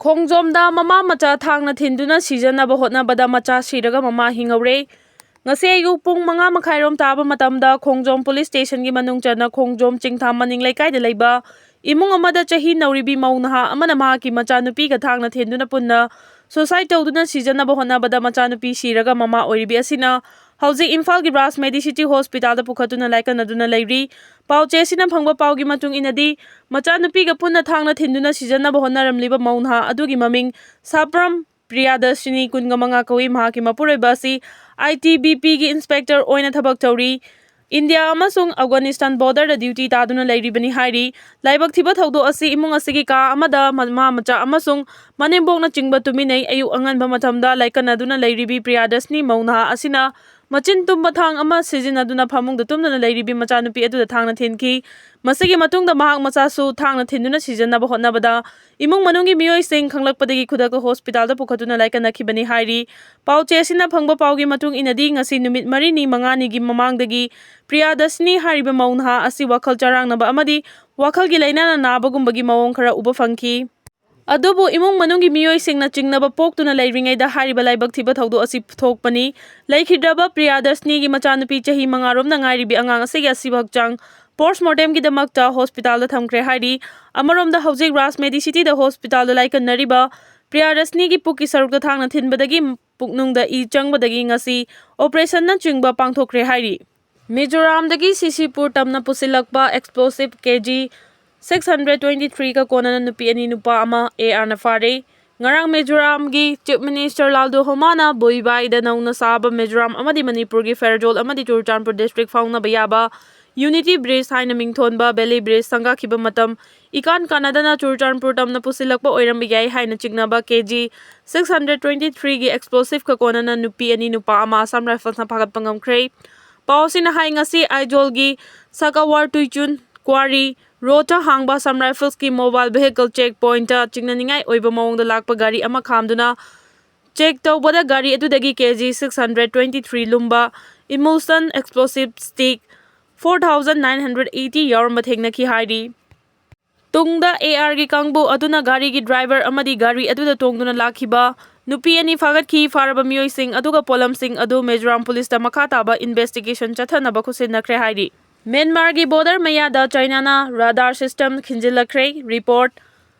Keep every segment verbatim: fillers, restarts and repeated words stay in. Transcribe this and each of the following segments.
ꯈꯣꯡꯖꯣꯝꯗ ꯃꯃꯥ ꯃꯆꯥ ꯊꯥꯡꯅ ꯊꯤꯟꯗꯨꯅ ꯁꯤꯖꯅꯕ ꯍꯣꯠꯅꯕꯗ ꯃꯆꯥ ꯁꯤꯔꯒ ꯃꯃꯥ ꯍꯤꯡꯍꯧꯔꯦ꯫ ꯉꯁꯤ ꯑꯌꯨꯛ ꯄꯨꯡ ꯃꯉꯥ ꯃꯈꯥꯏꯔꯣꯝ ꯇꯥꯕ ꯃꯇꯝꯗ ꯈꯣꯡꯖꯣꯝ ꯄꯨꯂꯤꯁ ꯁ꯭ꯇꯦꯁꯟꯒꯤ ꯃꯅꯨꯡ ꯆꯟꯅ ꯈꯣꯡꯖꯣꯝ ꯆꯤꯡꯊꯥ ꯃꯅꯤꯡ ꯂꯩꯀꯥꯏꯗ ꯂꯩꯕ ꯏꯃꯨꯡ ꯑꯃꯗ ꯆꯍꯤ ꯅꯧꯔꯤꯕꯤ ꯃꯧ ꯅꯍꯥ ꯑꯃꯅ ꯃꯍꯥꯛꯀꯤ ꯃꯆꯥꯅꯨꯄꯤꯒ ꯊꯥꯡꯅ ꯊꯤꯟꯗꯨꯅ ꯄꯨꯟꯅ ꯁꯨꯁꯥꯏꯗ ꯇꯧꯗꯨꯅ ꯁꯤꯖꯅꯕ ꯍꯣꯠꯅꯕꯗ ꯃꯆꯥꯅꯨꯄꯤ ꯁꯤꯔꯒ ꯃꯃꯥ ꯑꯣꯏꯔꯤꯕꯤ ꯑꯁꯤꯅ ꯍꯧꯖꯤꯛ ꯏꯝꯐꯥꯜꯒꯤ ꯔꯥꯖ ꯃꯦꯗꯤꯁꯤꯇꯤ ꯍꯣꯁꯄꯤꯇꯥꯜꯗ ꯄꯨꯈꯠꯇꯨꯅ ꯂꯥꯏꯀꯠꯅꯗꯨꯅ ꯂꯩꯔꯤ꯫ ꯄꯥꯎꯆꯦ ꯑꯁꯤꯅ ꯐꯪꯕ ꯄꯥꯎꯒꯤ ꯃꯇꯨꯡ ꯏꯟꯅꯗꯤ, ꯃꯆꯥꯅꯨꯄꯤꯒ ꯄꯨꯟꯅ ꯊꯥꯡꯅ ꯊꯤꯟꯗꯨꯅ ꯁꯤꯖꯅꯕ ꯍꯣꯠꯅꯔꯝꯂꯤꯕ ꯃꯧ ꯅꯍꯥ ꯑꯗꯨꯒꯤ ꯃꯃꯤꯡ ꯁꯥꯄ꯭ꯔꯝ ꯄ꯭ꯔꯤꯌꯥꯗꯔꯁꯤꯅꯤ, ꯀꯨꯟꯃꯉꯥ ꯀꯧꯏ꯫ ꯃꯍꯥꯛꯀꯤ ꯃꯄꯨꯔꯣꯏꯕ ꯑꯁꯤ ꯑꯥꯏ ꯇꯤ ꯕꯤ ꯄꯤꯒꯤ ꯏꯟꯁꯄꯦꯛꯇꯔ ꯑꯣꯏꯅ ꯊꯕꯛ ꯇꯧꯔꯤ꯫ ꯏꯟꯗꯤꯌꯥ ꯑꯃꯁꯨꯡ ꯑꯐꯒꯥꯅꯤꯁꯇꯥꯟ ꯕꯣꯔꯗꯔꯗ ꯗ꯭ꯌꯨꯇꯤ ꯇꯥꯗꯨꯅ ꯂꯩꯔꯤꯕꯅꯤ ꯍꯥꯏꯔꯤ꯫ ꯂꯥꯏꯕꯛ ꯊꯤꯕ ꯊꯧꯗꯣꯛ ꯑꯁꯤ ꯏꯃꯨꯡ ꯑꯁꯤꯒꯤ ꯀꯥ ꯑꯃꯗ ꯃꯃꯥ ꯃꯆꯥ ꯑꯃꯁꯨꯡ ꯃꯅꯦꯝꯕꯣꯛꯅꯆꯤꯡꯕ ꯇꯨꯃꯤꯟꯅꯩ꯫ ꯑꯌꯨꯛ ꯑꯉꯟꯕ ꯃꯇꯝꯗ ꯂꯥꯏꯀꯠꯅꯗꯨꯅ ꯂꯩꯔꯤꯕꯤ ꯄ꯭ꯔꯤꯌꯥꯗꯔꯁꯤꯅꯤ ꯃꯧ ꯅꯍꯥ ꯑꯁꯤꯅ ꯃꯆꯤꯟ ꯇꯨꯝꯕ ꯊꯥꯡ ꯑꯃ ꯁꯤꯖꯤꯟꯅꯗꯨꯅ ꯐꯃꯨꯡꯗ ꯇꯨꯝꯗꯨꯅ ꯂꯩꯔꯤꯕꯤ ꯃꯆꯥꯅꯨꯄꯤ ꯑꯗꯨꯗ ꯊꯥꯡꯅ ꯊꯤꯟꯈꯤ꯫ ꯃꯁꯤꯒꯤ ꯃꯇꯨꯡꯗ ꯃꯍꯥꯛ ꯃꯆꯥꯁꯨ ꯊꯥꯡꯅ ꯊꯤꯟꯗꯨꯅ ꯁꯤꯖꯤꯟꯅꯕ ꯍꯣꯠꯅꯕꯗ ꯏꯃꯨꯡ ꯃꯅꯨꯡꯒꯤ ꯃꯤꯑꯣꯏꯁꯤꯡ ꯈꯪꯂꯛꯄꯗꯒꯤ ꯈꯨꯗꯛꯇ ꯍꯣꯁꯄꯤꯇꯥꯜꯗ ꯄꯨꯈꯠꯇꯨꯅ ꯂꯥꯏꯀꯠꯅꯈꯤꯕꯅꯤ ꯍꯥꯏꯔꯤ꯫ ꯄꯥꯎꯆꯦ ꯑꯁꯤꯅ ꯐꯪꯕ ꯄꯥꯎꯒꯤ ꯃꯇꯨꯡ ꯏꯟꯅꯗꯤ, ꯉꯁꯤ ꯅꯨꯃꯤꯠ ꯃꯔꯤꯅꯤ ꯃꯉꯥꯅꯤꯒꯤ ꯃꯃꯥꯡꯗꯒꯤ ꯄ꯭ꯔꯤꯌꯥꯗꯔꯁꯤꯅꯤ ꯍꯥꯏꯔꯤꯕ ꯃꯧ ꯅꯍꯥ ꯑꯁꯤ ꯋꯥꯈꯜ ꯆꯔꯥꯡꯅꯕ ꯑꯃꯗꯤ ꯋꯥꯈꯜꯒꯤ ꯂꯥꯏꯅꯥꯅ ꯅꯥꯕꯒꯨꯝꯕꯒꯤ ꯃꯑꯣꯡ ꯈꯔ ꯎꯕ ꯐꯪꯈꯤ꯫ ꯑꯗꯨꯕꯨ ꯏꯃꯨꯡ ꯃꯅꯨꯡꯒꯤ ꯃꯤꯑꯣꯏꯁꯤꯡꯅ ꯆꯤꯡꯅꯕ ꯄꯣꯛꯇꯨꯅ ꯂꯩꯔꯤꯉꯩꯗ ꯍꯥꯏꯔꯤꯕ ꯂꯥꯏꯕꯛ ꯊꯤꯕ ꯊꯧꯗꯣꯛ ꯑꯁꯤ ꯊꯣꯛꯄꯅꯤ꯫ ꯂꯩꯈꯤꯗ꯭ꯔꯕ ꯄ꯭ꯔꯤꯌꯥꯗꯔꯁꯤꯅꯤꯒꯤ ꯃꯆꯥꯅꯨꯄꯤ ꯆꯍꯤ ꯃꯉꯥꯔꯣꯝꯅ ꯉꯥꯏꯔꯤꯕꯤ ꯑꯉꯥꯡ ꯑꯁꯤꯒꯤ ꯑꯁꯤꯕ ꯍꯛꯆꯥꯡ ꯄꯣꯁꯃꯣꯔꯇꯦꯝꯒꯤꯗꯃꯛꯇ ꯍꯣꯁꯄꯤꯇꯥꯜꯗ ꯊꯝꯈ꯭ꯔꯦ ꯍꯥꯏꯔꯤ꯫ ꯑꯃꯔꯣꯝꯗ ꯍꯧꯖꯤꯛ ꯔꯥꯖ ꯃꯦꯗꯤꯁꯤꯇꯤꯗ ꯍꯣꯁꯄꯤꯇꯥꯜꯗ ꯂꯥꯏꯀꯠꯅꯔꯤꯕ ꯄ꯭ꯔꯤꯌꯥꯗꯔꯁꯤꯅꯤꯒꯤ ꯄꯨꯛꯀꯤ ꯁꯔꯨꯛꯇ ꯊꯥꯡꯅ ꯊꯤꯟꯕꯗꯒꯤ ꯄꯨꯛꯅꯨꯡꯗ ꯏ ꯆꯪꯕꯗꯒꯤ ꯉꯁꯤ ꯑꯣꯄꯔꯦꯁꯟꯅꯆꯤꯡꯕ ꯄꯥꯡꯊꯣꯛꯈ꯭ꯔꯦ ꯍꯥꯏꯔꯤ꯫ ꯃꯤꯖꯣꯔꯥꯝꯗꯒꯤ ꯁꯤꯁꯤꯄꯨꯔ ꯇꯝꯅ ꯄꯨꯁꯤꯜꯂꯛꯄ ꯑꯦꯛꯁꯄ꯭ꯂꯣꯁꯤꯞ ꯀꯦ ꯖꯤ ꯁꯤꯛꯁ ꯍꯟꯗ꯭ꯔꯦꯠ ꯇ꯭ꯋꯦꯟꯇꯤ ꯊ꯭ꯔꯤꯒ ꯀꯣꯟꯅꯅ ꯅꯨꯄꯤ ꯑꯅꯤ ꯅꯨꯄꯥ ꯑꯃ ꯑꯦ ꯑꯥꯔꯅ ꯐꯥꯔꯦ꯫ ꯉꯔꯥꯡ ꯃꯤꯖꯣꯔꯥꯝꯒꯤ ꯆꯤꯐ ꯃꯤꯅꯤꯁꯇꯔ ꯂꯥꯜꯗꯨ ꯍꯣꯃꯥꯅ ꯕꯣꯏꯕꯥꯏꯗ ꯅꯧꯅ ꯁꯥꯕ ꯃꯤꯖꯣꯔꯥꯝ ꯑꯃꯗꯤ ꯃꯅꯤꯄꯨꯔꯒꯤ ꯐꯦꯔꯖꯣꯜ ꯑꯃꯗꯤ ꯆꯨꯔꯆꯥꯟꯄꯨꯔ ꯗꯤꯁꯇ꯭ꯔꯤꯛ ꯐꯥꯎꯅꯕ ꯌꯥꯕ ꯌꯨꯅꯤꯇꯤ ꯕ꯭ꯔꯤꯖ ꯍꯥꯏꯅ ꯃꯤꯡꯊꯣꯟꯕ ꯕꯦꯂꯤ ꯕ꯭ꯔꯤꯖ ꯁꯪꯒꯥꯈꯤꯕ ꯃꯇꯝ ꯏꯀꯥꯟ ꯀꯥꯟꯅꯗꯅ ꯆꯨꯔꯆꯥꯟꯄꯨꯔ ꯇꯝꯅ ꯄꯨꯁꯤꯜꯂꯛꯄ ꯑꯣꯏꯔꯝꯕ ꯌꯥꯏ ꯍꯥꯏꯅ ꯆꯤꯡꯅꯕ ꯀꯦ ꯖꯤ ꯁꯤꯛꯁ ꯍꯟꯗ꯭ꯔꯦꯠ ꯇ꯭ꯋꯦꯟꯇꯤ ꯊ꯭ꯔꯤꯒꯤ ꯑꯦꯛꯁꯄ꯭ꯂꯣꯁꯤꯞꯀ ꯀꯣꯟꯅꯅ ꯅꯨꯄꯤ ꯑꯅꯤ ꯅꯨꯄꯥ ꯑꯃ ꯑꯁꯥꯝ ꯔꯥꯏꯐꯜꯁꯅ ꯐꯥꯒꯠꯄ ꯉꯝꯈ꯭ꯔꯦ꯫ ꯄꯥꯎ ꯑꯁꯤꯅ ꯍꯥꯏ, ꯉꯁꯤ ꯑꯥꯏꯖꯣꯜꯒꯤ ꯁꯥꯀꯥꯋꯥꯔ ꯇꯨꯏꯆꯨꯟ ꯀ꯭ꯋꯥꯔꯤ ꯔꯣꯗꯇ ꯍꯥꯡꯕ ꯑꯁꯥꯝ ꯔꯥꯏꯐꯜꯁꯀꯤ ꯃꯣꯕꯥꯏꯜ ꯚꯦꯍꯤꯀꯜ ꯆꯦꯛ ꯄꯣꯏꯟꯠꯇ ꯆꯤꯡꯅꯅꯤꯡꯉꯥꯏ ꯑꯣꯏꯕ ꯃꯑꯣꯡꯗ ꯂꯥꯛꯄ ꯒꯥꯔꯤ ꯑꯃ ꯈꯥꯝꯗꯨꯅ ꯆꯦꯛ ꯇꯧꯕꯗ ꯒꯥꯔꯤ ꯑꯗꯨꯗꯒꯤ K G six hundred twenty three ꯂꯨꯝꯕ emulsion explosive stick four thousand nine hundred eighty ꯌꯥꯎꯔꯝꯕ ꯊꯦꯡꯅꯈꯤ ꯍꯥꯏꯔꯤ꯫ ꯇꯨꯡꯗ ꯑꯦ ꯑꯥꯔꯒꯤ ꯀꯥꯡꯕꯨ ꯑꯗꯨꯅ ꯒꯥꯔꯤꯒꯤ ꯗ꯭ꯔꯥꯏꯚꯔ ꯑꯃꯗꯤ ꯒꯥꯔꯤ ꯑꯗꯨꯗ ꯇꯣꯡꯗꯨꯅ ꯂꯥꯛꯈꯤꯕ ꯅꯨꯄꯤ ꯑꯅꯤ ꯐꯥꯒꯠꯈꯤ꯫ ꯐꯥꯔꯕ ꯃꯤꯑꯣꯏꯁꯤꯡ ꯑꯗꯨꯒ ꯄꯣꯠꯂꯝꯁꯤꯡ ꯑꯗꯨ ꯃꯤꯖꯣꯔꯥꯝ ꯄꯨꯂꯤꯁꯇ ꯃꯈꯥ ꯇꯥꯕ ꯏꯟꯚꯦꯁꯇꯤꯒꯦꯁꯟ ꯆꯠꯊꯅꯕ ꯈꯨꯠꯁꯤꯟꯅꯈ꯭ꯔꯦ ꯍꯥꯏꯔꯤ꯫ ꯃ꯭ꯌꯥꯟꯃꯥꯔꯒꯤ ꯕꯣꯔꯗꯔ ꯃꯌꯥꯗ ꯆꯥꯏꯅꯥꯅ ꯔꯥꯗꯥꯔ ꯁꯤꯁꯇꯦꯝ ꯈꯤꯟꯖꯤꯜꯂꯛꯈ꯭ꯔꯦ꯫ ꯔꯤꯄꯣꯔꯠ꯫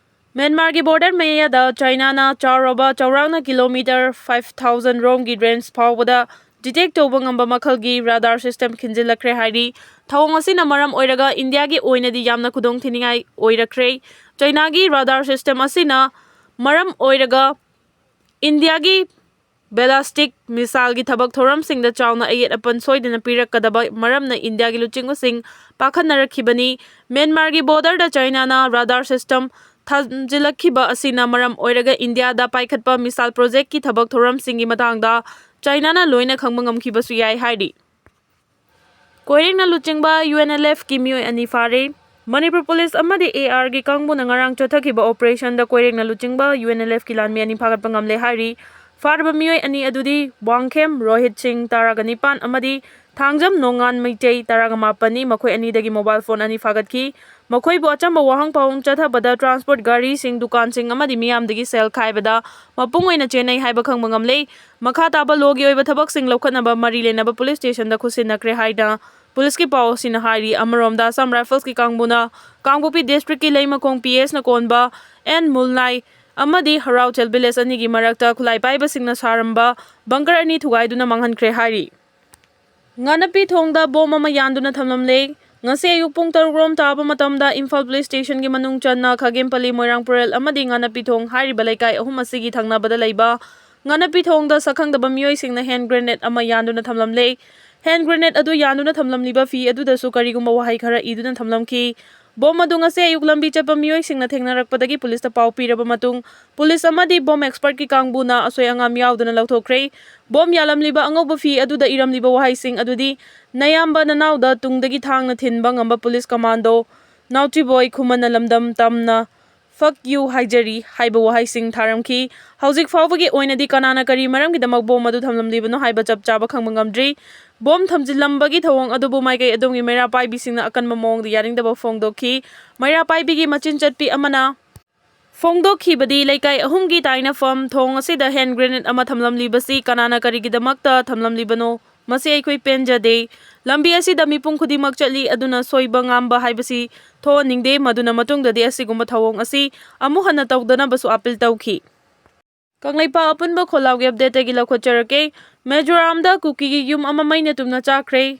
ꯃ꯭ꯌꯥꯟꯃꯥꯔꯒꯤ ꯕꯣꯔꯗꯔ ꯃꯌꯥꯗ ꯆꯥꯏꯅꯥꯅ ꯆꯥꯎꯔꯕ ꯆꯥꯎꯔꯥꯛꯅ ꯀꯤꯂꯣꯃꯤꯇꯔ ꯐꯥꯏꯚ ꯊꯥꯎꯖꯟ ꯔꯣꯝꯒꯤ ꯔꯦꯟꯖ ꯐꯥꯎꯕꯗ ꯗꯤꯇꯦꯛ ꯇꯧꯕ ꯉꯝꯕ ꯃꯈꯜꯒꯤ ꯔꯥꯗꯥꯔ ꯁꯤꯁꯇꯦꯝ ꯈꯤꯟꯖꯤꯜꯂꯛꯈ꯭ꯔꯦ ꯍꯥꯏꯔꯤ꯫ ꯊꯧꯑꯣꯡ ꯑꯁꯤꯅ ꯃꯔꯝ ꯑꯣꯏꯔꯒ ꯏꯟꯗꯤꯌꯥꯒꯤ ꯑꯣꯏꯅꯗꯤ ꯌꯥꯝꯅ ꯈꯨꯗꯣꯡꯊꯤꯅꯤꯡꯉꯥꯏ ꯑꯣꯏꯔꯛꯈ꯭ꯔꯦ꯫ ꯆꯥꯏꯅꯥꯒꯤ ꯔꯥꯗꯥꯔ ꯁꯤꯁꯇꯦꯝ ꯑꯁꯤꯅ ꯃꯔꯝ ꯑꯣꯏꯔꯒ ꯏꯟꯗꯤꯌꯥꯒꯤ ꯕꯦꯂꯥꯁꯇꯤꯛ ꯃꯤꯁꯥꯏꯜꯒꯤ ꯊꯕꯛ ꯊꯧꯔꯝꯁꯤꯡꯗ ꯆꯥꯎꯅ ꯑꯌꯦꯠ ꯑꯄꯟ ꯁꯣꯏꯗꯅ ꯄꯤꯔꯛꯀꯗꯕ ꯃꯔꯝꯅ ꯏꯟꯗꯤꯌꯥꯒꯤ ꯂꯨꯆꯤꯡꯕꯁꯤꯡ ꯄꯥꯈꯠꯅꯔꯛꯈꯤꯕꯅꯤ꯫ ꯃ꯭ꯌꯥꯟꯃꯥꯔꯒꯤ ꯕꯣꯔꯗꯔꯗ ꯆꯥꯏꯅꯥꯅ ꯔꯥꯗꯥꯔ ꯁꯤꯁꯇꯦꯝ ꯊꯝꯖꯤꯜꯂꯛꯈꯤꯕ ꯑꯁꯤꯅ ꯃꯔꯝ ꯑꯣꯏꯔꯒ ꯏꯟꯗꯤꯌꯥꯗ ꯄꯥꯏꯈꯠꯄ ꯃꯤꯁꯥꯏꯜ ꯄ꯭ꯔꯣꯖꯦꯛꯀꯤ ꯊꯕꯛ ꯊꯧꯔꯝꯁꯤꯡꯒꯤ ꯃꯇꯥꯡꯗ ꯆꯥꯏꯅꯥꯅ ꯂꯣꯏꯅ ꯈꯪꯕ ꯉꯝꯈꯤꯕꯁꯨ ꯌꯥꯏ ꯍꯥꯏꯔꯤ꯫ ꯀꯣꯏꯔꯦꯡꯅ ꯂꯨꯆꯤꯡꯕ ꯌꯨ ꯑꯦꯟ ꯑꯦꯜ ꯑꯦꯐꯀꯤ ꯃꯤꯑꯣꯏ ꯑꯅꯤ ꯐꯥꯔꯦ꯫ ꯃꯅꯤꯄꯨꯔ ꯄꯨꯂꯤꯁ ꯑꯃꯗꯤ ꯑꯦ ꯑꯥꯔꯒꯤ ꯀꯥꯡꯕꯨꯅ ꯉꯔꯥꯡ ꯆꯠꯊꯈꯤꯕ ꯑꯣꯄꯔꯦꯁꯟꯗ ꯀꯣꯏꯔꯦꯡꯅ ꯂꯨꯆꯤꯡꯕ ꯌꯨ ꯑꯦꯟ ꯑꯦꯜ ꯑꯦꯐꯀꯤ ꯂꯥꯟꯃꯤ ꯑꯅꯤ ꯐꯥꯒꯠꯄ ꯉꯝꯂꯦ ꯍꯥꯏꯔꯤ꯫ ꯐꯥꯔꯕ ꯃꯤꯑꯣꯏ ꯑꯅꯤ ꯑꯗꯨꯗꯤ ꯋꯥꯡꯈꯦꯝ ꯔꯣꯍꯤꯠ ꯁꯤꯡ, ꯇꯔꯥꯒ ꯅꯤꯄꯥꯟ, ꯑꯃꯗꯤ ꯊꯥꯡꯖꯝ ꯅꯣꯡꯉꯥꯟ ꯃꯩꯇꯩ, ꯇꯔꯥꯒ ꯃꯥꯄꯟꯅꯤ꯫ ꯃꯈꯣꯏ ꯑꯅꯤꯗꯒꯤ ꯃꯣꯕꯥꯏꯜ ꯐꯣꯟ ꯑꯅꯤ ꯐꯥꯒꯠꯈꯤ꯫ ꯃꯈꯣꯏꯕꯨ ꯑꯆꯝꯕ ꯋꯥꯍꯪ ꯄꯥꯎꯍꯪ ꯆꯠꯊꯕꯗ ꯇ꯭ꯔꯥꯟꯁꯄꯣꯔꯠ ꯒꯥꯔꯤꯁꯤꯡ, ꯗꯨꯀꯥꯟꯁꯤꯡ ꯑꯃꯗꯤ ꯃꯤꯌꯥꯝꯗꯒꯤ ꯁꯦꯜ ꯈꯥꯏꯕꯗ ꯃꯄꯨꯡ ꯑꯣꯏꯅ ꯆꯦꯟꯅꯩ ꯍꯥꯏꯕ ꯈꯪꯕ ꯉꯝꯂꯦ꯫ ꯃꯈꯥ ꯇꯥꯕ ꯂꯣꯒꯤ ꯑꯣꯏꯕ ꯊꯕꯛꯁꯤꯡ ꯂꯧꯈꯠꯅꯕ ꯃꯔꯤ ꯂꯩꯅꯕ ꯄꯨꯂꯤꯁ ꯁ꯭ꯇꯦꯁꯟꯗ ꯈꯨꯠꯁꯤꯟꯅꯈ꯭ꯔꯦ ꯍꯥꯏꯅ ꯄꯨꯂꯤꯁꯀꯤ ꯄꯥꯎ ꯑꯁꯤꯅ ꯍꯥꯏꯔꯤ꯫ ꯑꯃꯔꯣꯝꯗ ꯑꯁꯥꯝ ꯔꯥꯏꯐꯜꯁꯀꯤ ꯀꯥꯡꯕꯨꯅ ꯀꯥꯡꯄꯣꯛꯄꯤ ꯗꯤꯁꯇ꯭ꯔꯤꯛꯀꯤ ꯂꯩꯃꯈꯣꯡ ꯄꯤ ꯑꯦꯁꯅ ꯀꯣꯟꯕ ꯑꯦꯟ ꯃꯨꯜꯅꯥꯏ ꯑꯃꯗꯤ ꯍꯔꯥꯎꯆꯦꯜ ꯚꯤꯂꯦꯖ ꯑꯅꯤꯒꯤ ꯃꯔꯛꯇ ꯈꯨꯠꯂꯥꯏ ꯄꯥꯏꯕꯁꯤꯡꯅ ꯁꯥꯔꯝꯕ ꯕꯪꯀꯔ ꯑꯅꯤ ꯊꯨꯒꯥꯏꯗꯨꯅ ꯃꯥꯡꯍꯟꯈ꯭ꯔꯦ ꯍꯥꯏꯔꯤ꯫ ꯉꯥꯅꯞꯄꯤ ꯊꯣꯡꯗ ꯕꯣꯝ ꯑꯃ ꯌꯥꯟꯗꯨꯅ ꯊꯝꯂꯝꯂꯦ꯫ ꯉꯁꯤ ꯑꯌꯨꯛ ꯄꯨꯡ ꯇꯔꯨꯛ ꯔꯣꯝ ꯇꯥꯕ ꯃꯇꯝꯗ ꯏꯝꯐꯥꯜ ꯄꯨꯂꯤꯁ ꯁ꯭ꯇꯦꯁꯟꯒꯤ ꯃꯅꯨꯡ ꯆꯟꯅ ꯈꯥꯒꯦꯝꯄꯜꯂꯤ, ꯃꯣꯏꯔꯥꯡꯄꯨꯔꯦꯜ ꯑꯃꯗꯤ ꯉꯥꯅꯞꯄꯤ ꯊꯣꯡ ꯍꯥꯏꯔꯤꯕ ꯂꯩꯀꯥꯏ ꯑꯍꯨꯝ ꯑꯁꯤꯒꯤ ꯊꯪꯅꯕꯗ ꯂꯩꯕ ꯉꯥꯅꯞꯄꯤ ꯊꯣꯡꯗ ꯁꯛꯈꯪꯗꯕ ꯃꯤꯑꯣꯏꯁꯤꯡꯅ ꯍꯦꯟ ꯒ꯭ꯔꯦꯅꯦꯗ ꯑꯃ ꯌꯥꯟꯗꯨꯅ ꯊꯝꯂꯝꯂꯦ꯫ ꯍꯦꯟ ꯒ꯭ꯔꯦꯅꯦꯗ ꯑꯗꯨ ꯌꯥꯟꯗꯨꯅ ꯊꯝꯂꯝꯂꯤꯕ ꯐꯤ ꯑꯗꯨꯗꯁꯨ ꯀꯔꯤꯒꯨꯝꯕ ꯋꯥꯍꯩ ꯈꯔ ꯏꯗꯨꯅ ꯊꯝꯂꯝꯈꯤ꯫ ꯕꯣꯝ ꯑꯗꯨ ꯉꯁꯤ ꯑꯌꯨꯛ ꯂꯝꯕꯤ ꯆꯠꯄ ꯃꯤꯑꯣꯏꯁꯤꯡꯅ ꯊꯦꯡꯅꯔꯛꯄꯗꯒꯤ ꯄꯨꯂꯤꯁꯇ ꯄꯥꯎ ꯄꯤꯔꯕ ꯃꯇꯨꯡ, ꯄꯨꯂꯤꯁ ꯑꯃꯗꯤ ꯕꯣꯝ ꯑꯦꯛꯁꯄꯔꯠꯀꯤ ꯀꯥꯡꯕꯨꯅ ꯑꯁꯣꯏ ꯑꯉꯥꯝ ꯌꯥꯎꯗꯅ ꯂꯧꯊꯣꯛꯈ꯭ꯔꯦ꯫ ꯕꯣꯝ ꯌꯥꯜꯂꯝꯂꯤꯕ ꯑꯉꯧꯕ ꯐꯤ ꯑꯗꯨꯗ ꯏꯔꯝꯂꯤꯕ ꯋꯥꯍꯩꯁꯤꯡ ꯑꯗꯨꯗꯤ, "ꯅꯌꯥꯝꯕ ꯅꯅꯥꯎꯗ ꯇꯨꯡꯗꯒꯤ ꯊꯥꯡꯅ ꯊꯤꯟꯕ ꯉꯝꯕ ꯄꯨꯂꯤꯁ ꯀꯃꯥꯟꯗꯣ ꯅꯥꯎꯆꯤꯕꯣꯏ ꯈꯨꯃꯟꯅ ꯂꯝꯗꯝ ꯇꯝꯅ "Fuck you" ꯍꯥꯏꯖꯔꯤ" ꯍꯥꯏꯕ ꯋꯥꯍꯩꯁꯤꯡ ꯊꯥꯔꯝꯈꯤ꯫ ꯍꯧꯖꯤꯛ ꯐꯥꯎꯕꯒꯤ ꯑꯣꯏꯅꯗꯤ ꯀꯅꯥꯅ ꯀꯔꯤ ꯃꯔꯝꯒꯤꯗꯃꯛ ꯕꯣꯝ ꯑꯗꯨ ꯊꯝꯂꯝꯂꯤꯕꯅꯣ ꯍꯥꯏꯕ ꯆꯞ ꯆꯥꯕ ꯈꯪꯕ ꯉꯝꯗ꯭ꯔꯤ꯫ ꯕꯣꯝ ꯊꯝꯖꯤꯜꯂꯝꯕꯒꯤ ꯊꯧꯑꯣꯡ ꯑꯗꯨꯕꯨ ꯃꯥꯏꯀꯩ ꯑꯗꯨꯝꯒꯤ ꯃꯩꯔꯥ ꯄꯥꯏꯕꯤꯁꯤꯡꯅ ꯑꯀꯟꯕ ꯃꯑꯣꯡꯗ ꯌꯥꯅꯤꯡꯗꯕ ꯐꯣꯡꯗꯣꯛꯈꯤ꯫ ꯃꯩꯔꯥ ꯄꯥꯏꯕꯤꯒꯤ ꯃꯆꯤꯟ ꯆꯠꯄꯤ ꯑꯃꯅ ꯐꯣꯡꯗꯣꯛꯈꯤꯕꯗꯤ, ꯂꯩꯀꯥꯏ ꯑꯍꯨꯝꯒꯤ ꯇꯥꯏꯅꯐꯝ ꯊꯣꯡ ꯑꯁꯤꯗ ꯍꯦꯟ ꯒ꯭ꯔꯦꯅꯦꯗ ꯑꯃ ꯊꯝꯂꯝꯂꯤꯕꯁꯤ ꯀꯅꯥꯅ ꯀꯔꯤꯒꯤꯗꯃꯛꯇ ꯊꯝꯂꯝꯂꯤꯕꯅꯣ? ꯃꯁꯤ ꯑꯩꯈꯣꯏ ꯄꯦꯟꯖꯗꯦ꯫ ꯂꯝꯕꯤ ꯑꯁꯤꯗ ꯃꯤꯄꯨꯝ ꯈꯨꯗꯤꯡꯃꯛ ꯆꯠꯂꯤ, ꯑꯗꯨꯅ ꯁꯣꯏꯕ ꯉꯥꯝꯕ ꯍꯥꯏꯕꯁꯤ ꯊꯣꯛꯍꯟꯅꯤꯡꯗꯦ꯫ ꯃꯗꯨꯅ ꯃꯇꯨꯡꯗꯗꯤ ꯑꯁꯤꯒꯨꯝꯕ ꯊꯧꯑꯣꯡ ꯑꯁꯤ ꯑꯃꯨꯛ ꯍꯟꯅ ꯇꯧꯗꯅꯕꯁꯨ ꯑꯥꯄꯤꯜ ꯇꯧꯈꯤ꯫ ꯀꯪꯂꯩꯄꯥꯛ ꯑꯄꯨꯟꯕ ꯈꯣꯜꯂꯥꯎꯒꯤ ꯑꯞꯗꯦꯠꯇꯒꯤ ꯂꯧꯈꯠꯆꯔꯛꯀꯦ꯫ ꯃꯤꯖꯣꯔꯥꯝꯗ ꯀꯨꯀꯤꯒꯤ ꯌꯨꯝ ꯑꯃ ꯃꯩꯅ ꯇꯨꯝꯅ ꯆꯥꯛꯈ꯭ꯔꯦ꯫